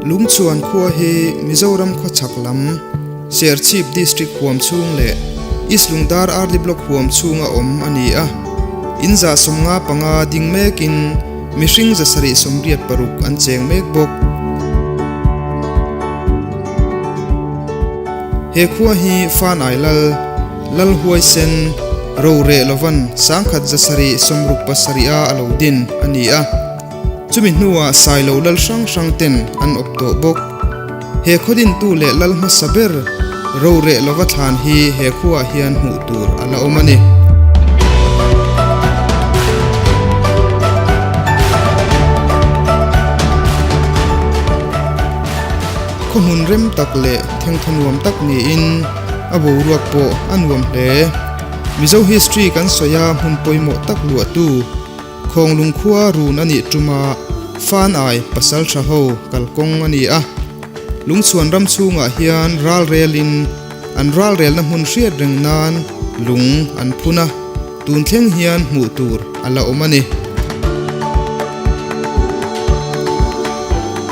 Lungchhuan khua hi Mizoram khawchhak lam Serchhip District huam chhung leh East Lungdar RD Block huam chhunga awm a ni a. In 155 ding mekin mihring 786 an cheng mek bawk. He khua hi Fanai Lal, Lal Huaisen, Roreh Lovan 1767 a a lo din a ni a. Chumi hnuah Sailo lal hrang hrang ten an awp tawh bawk. He khaw dintu leh lal hmasa ber Roreh Lova thlan hi he khuaah hian hmuh tur a la awm a ni. Khaw hmun rem tak leh thengthaw nuam tak niin a boruak pawh a nuam hle. Mizo history kan sawi a hmun pawimawh tak luahtu Khawnglung khua run a nih tuma Fanai pasal tha ho kalkawng a ni a. Lungchhuan ram chhungah hian ralrelin an ralrelna hmun hriat reng nan lung an phun a, tun thleng hian hmuh tur a la awm a ni.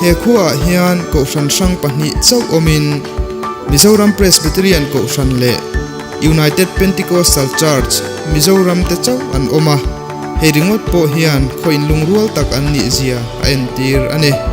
He khuaah hian Kohhran hrang pahnih chauh awmin Mizoram Presbyterian Kohhran leh United Pentecostal Church, Mizoram te chauh an awm a, hei ringawt pawh hian khaw inlungrual tak an nih zia a entir a ni.